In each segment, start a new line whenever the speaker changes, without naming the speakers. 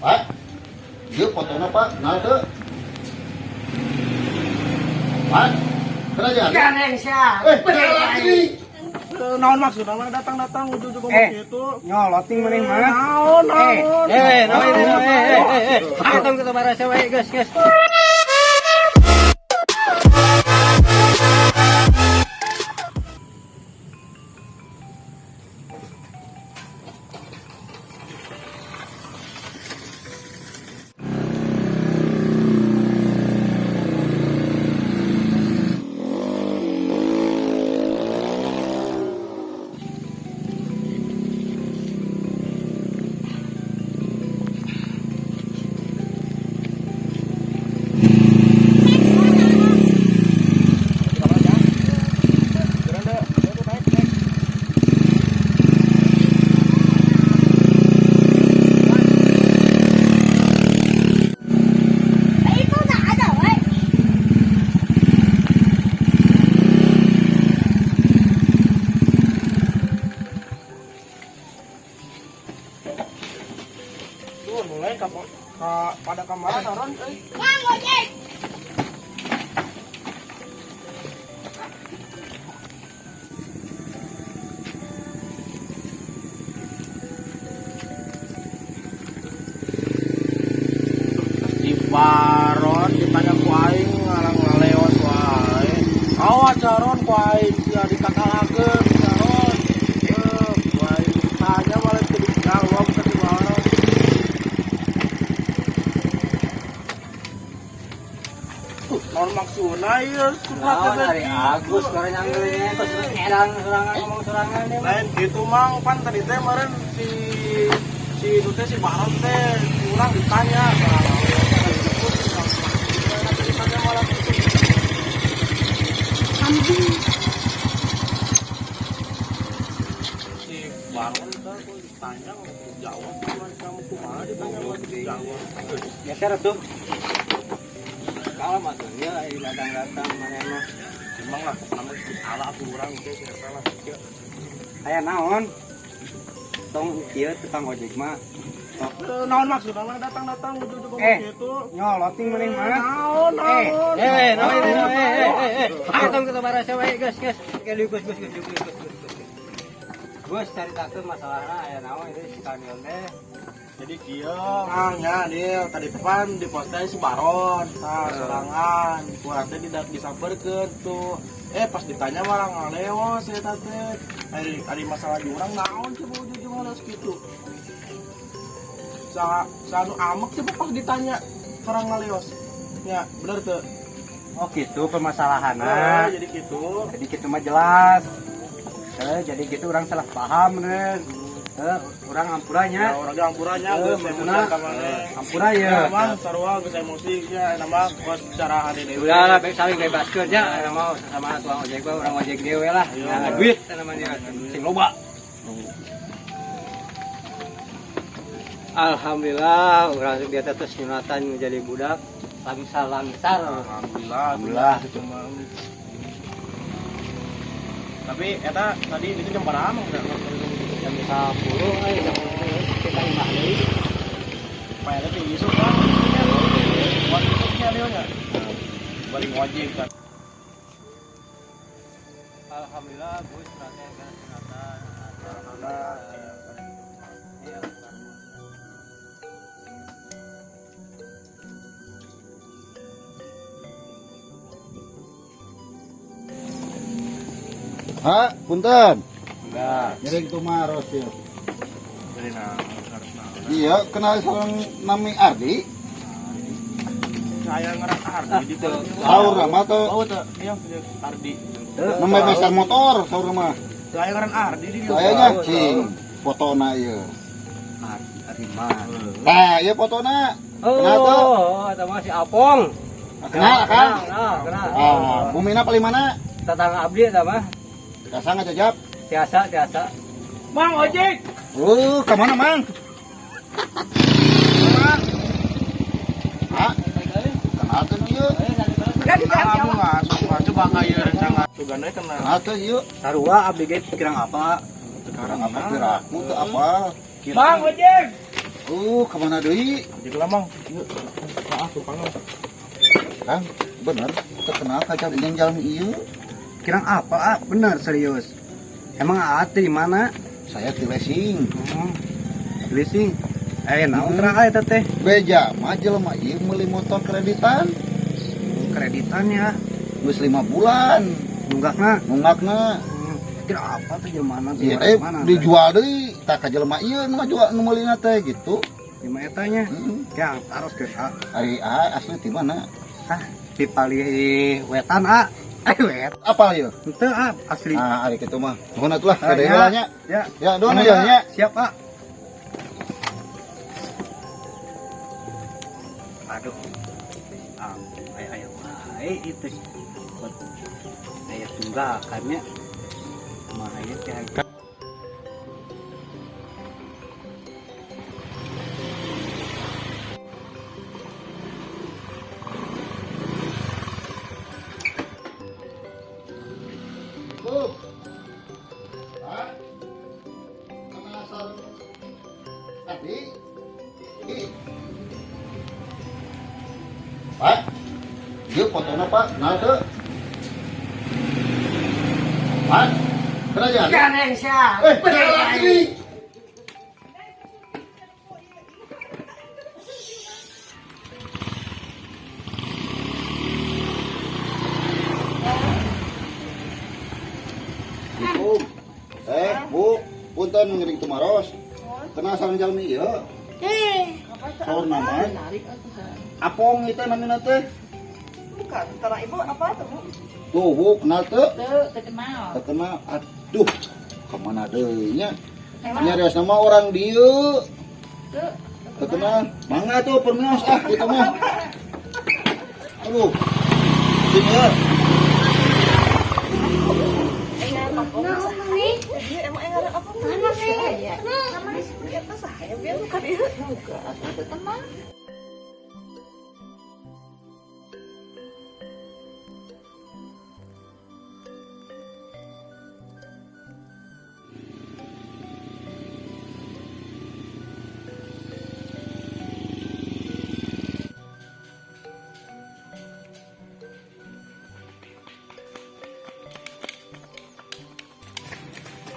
Pak, ieu fotona, Pak, kenal teu? Pak, kenal ya?
Ganeng sia.
Eh, kenal lagi.
Naon maksudna mana datang-datang ujug-ujug ngomong
Eh.
gitu.
Nyoloting maneh mah.
Naon, naon.
Eh, naon, naon, eh, eh, eh, eh. Datang ke barasa wae, geus, geus.
Itu tak ada, weh.
Tuh, mulai ka pada kemarin orang euy.
Mang ojek.
Di baron ditanya ku aing ngalang ngaleos wae. Awas caron ku aing sia dikakalakeun caron. Eh, ku aing ditanya malah teu dijawab ka si baron. Naon maksudna ieu surat
Naon ari Agus goreng anggeulnya kok edan sorangan ngomong sorangan dia mah.
Lain gitu, Mang, pan tadi teh meureun si si itu teh si Baron teh kurang ditanya. Ditanya malah gitu. Si Baron teh kok ditanya nggak jawab, cuman kamu kumaha ditanya nggak dijawab.
Geser tuh. Kalau mah tuh ya datang-datang maneh mah.
Emang lah, kamu salah aku urang teh si eta lah.
Aya naon? Tong kieu tukang ojek mah.
Eh, naon maksudna mana datang-datang ujug-ujug ngomong
Eh.
gitu.
Nyoloting maneh mah.
Naon, naon.
Eh, naon, naon, eh, eh, eh, eh. Datang ke barasa wae, geus, geus. Oke, geus, geus, geus, geus, geus, geus, geus. Geus caritakeun masalahna aya naon itu si Kanil teh.
Jadi kieu, nah nya dia tadi pan di posnya si Baron, nah sorangan, kurang teh tidak disamperkeun tuh. Eh pas ditanya malah ngaleos eta teh. Ari ari masalah di urang naon coba ujug-ujug ngaleos kitu. Sa sa anu amek coba pas ditanya orang ngaleos. Ya, bener tuh.
Oh gitu permasalahanna.
Nah, jadi gitu.
Jadi gitu mah jelas. Eh, jadi gitu orang salah paham nih. Eh, orang
Ya,
ampuranya.
orang ge ampurannya
Eh,
geus emosi
maksudna,
ka maneh.
Ampura ya.
Ya, mah sarua geus emosi ya nama kos cara hade deui.
Udah lah, saling bebaskeun nya. Aya mah sama tukang ojek mah urang ojek dewe lah.
Iya.
Nah, duit namanya sing loba. Alhamdulillah, urang dia teh terus nyunatan menjadi budak langsar-langsar.
Alhamdulillah,
Alhamdulillah.
gitu mah. Tapi eta tadi itu jam berapa enggak?
Jam 10 eh jam kita imah deui.
Pak eta teh isuk kan. Buat isuknya dia nya. Bari ngojek kan.
Alhamdulillah, Gus, berarti kan sunatan.
Alhamdulillah.
Iya.
Ha, punten.
Enggak.
Ngiring tumaros ya.
Jadi nah, harus nah.
Iya, kenal seorang nami Ardi.
Saya ngerak Ardi di teu.
Saur nama teu.
Oh, teu. Iya, Ardi.
Nembe meser motor saur mah.
Saya ngaran Ardi di dieu.
Kayaknya cing fotona ieu.
Ardi, Ardi mah.
Nah, ieu fotona. Kenal teu?
Oh, eta mah si Apong.
Kenal kan?
Kenal, kenal.
Ah, bumina paling mana?
Tetangga abdi eta mah.
Tiasa ngajajap.
Tiasa, tiasa.
Mang ojek.
Oh, ke mana, Mang? Hah? Kenal teu ieu?
Kamu nggak coba kayak rencana. Sugandai kenal.
Kenal teu ieu?
Sarua abdi ge kirang apa?
Sekarang apa piraku teu apa?
Bang ojek.
Kemana deui?
Jadi lah, Mang. Yuk. Maaf, tukangnya.
Kang, bener terkenal ka jalan jalan ieu.
Kirang apa, ah? Bener serius. Emang Aa teh di mana?
Saya di leasing.
Leasing. Eh, naon terang eta teh?
Beja mah jelema ieu meuli motor kreditan
Kreditannya
geus 5 bulan
nunggakna.
nunggakna.
Kira apa tuh jelema teh?
Iya, dijual deui tah ka jelema ieu nu ngajual nu meulina teh gitu.
Di mana etanya?
Heeh.
Yang taros ke A.
Ari A asli di mana?
Hah, di palih wetan A. Eh, wet.
Apa ieu?
Henteu A, asli.
Ah, ari kitu mah. Nuhun atuh lah,
Ah,
kada
ya.
heula nya.
Ya.
Ya, nuhun ya nya.
Siap, A. Aduh. Ah, aya aya wae itu. Aya tunggakannya. Kumaha ieu teh?
Bu. Pak. Kenal sareng Adi. Ih. Pak. Ieu fotona Pak, kenal teu? Pak. Kenal ya?
Ganeng sia.
Eh, kenal lagi. Assalamualaikum. Eh, Bu, punten ngiring tumaros. Kenal sareng jalmi ieu?
Eh,
Saur nama? Apong itu namina teh.
Bukan, tara ibu apa tuh, Bu?
Tuh, Bu, kenal teu?
Tuh, terkenal.
Terkenal. Aduh, kemana deui nya?
Emang
Nyarios nama orang dieu.
tuh,
Terkenal. Mangga tuh permios ah kitu mah. Aduh. Sini ya.
Iya, emang yang ada apa? Mana saya? Mana saya? Biar bukan itu. Bukan, itu tenang.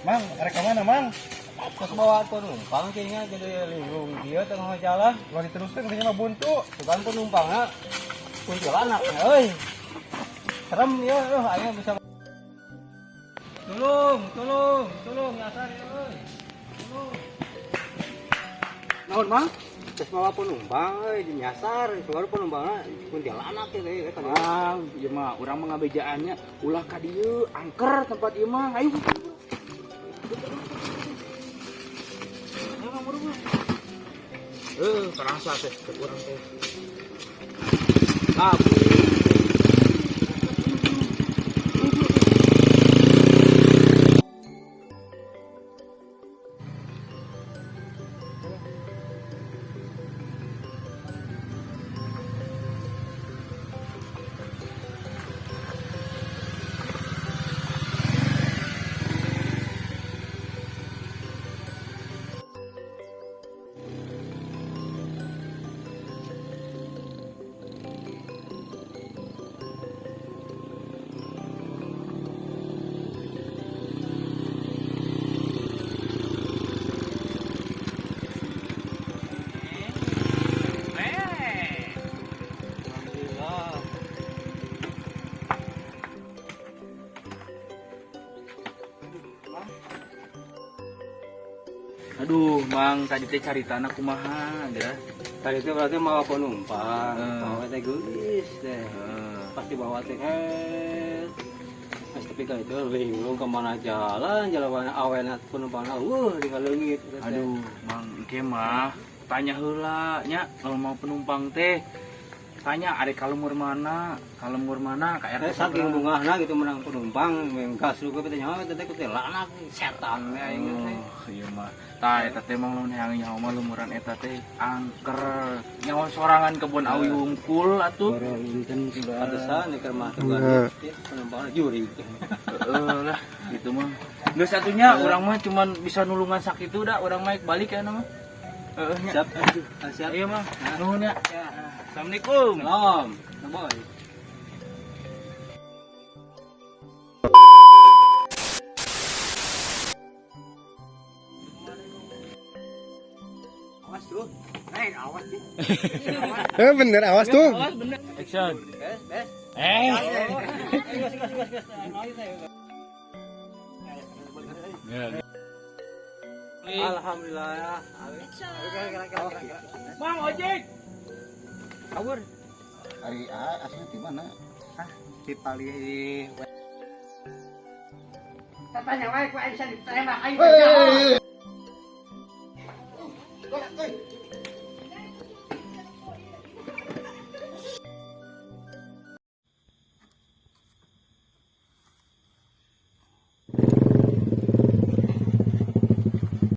Mang, arek ka mana, Mang?
Terus bawa penumpang kayaknya jadi linglung dia tengah jalan.
Ulah diteruskeun katanya mah buntu.
Bukan penumpangnya kuntilanak euy. Serem ya, euy, aing bisa. Tolong, tolong, tolong nyasar ya euy. Tolong. Naon, Mang? Terus bawa penumpang euy nyasar, keluar penumpangnya kuntilanak ya euy kan.
Mang, ieu mah urang mah ngabejaannya ulah ka dieu, angker tempat ieu mah. Ayo. Ayo, Mang, buru, Mang. Kerasa teh ke urang teh.
Ah, Alhamdulillah.
Aduh, Mang, tadi teh caritana kumaha ya.
Tadi itu berarti mau penumpang,
Hmm.
bawa teh geulis teh. Pasti bawa teh Pas tapi kan itu linglung kemana jalan, jalan awena penumpangna, wah tinggal leungit. Teh.
Aduh, Mang, engke mah tanya heula nya kalau mau penumpang teh tanya arek ka lembur mana ka RT
Eh, saking bungahna gitu menang penumpang, gas lu teh nyawa teh kuntilanak setan we aing teh.
Oh, iya mah. Tah eta teh mah lamun hayang nyaho mah lumuran eta teh angker. Nyaho sorangan kebon awi wungkul atuh.
Punten pantesan di mah tuh penumpangna jurig.
Heeh lah gitu mah. Geus satunya urang mah cuman bisa nulungan sakitu dah urang mah balik ya mah. Heeh nya.
Siap. Ah, siap.
Iya, Mang. Nuhun ya.
Ya.
Assalamualaikum.
Salam. Boy. Awas tuh. Neng, awas tuh.
Eh bener, awas tuh.
Action.
Bes, bes.
Eh.
Gas, gas, gas, gas. Alhamdulillah.
Mang ojek.
Kabur.
Ari A asli di mana?
Di pali. Tatanya wae ku aing ditembak aing.
Hei.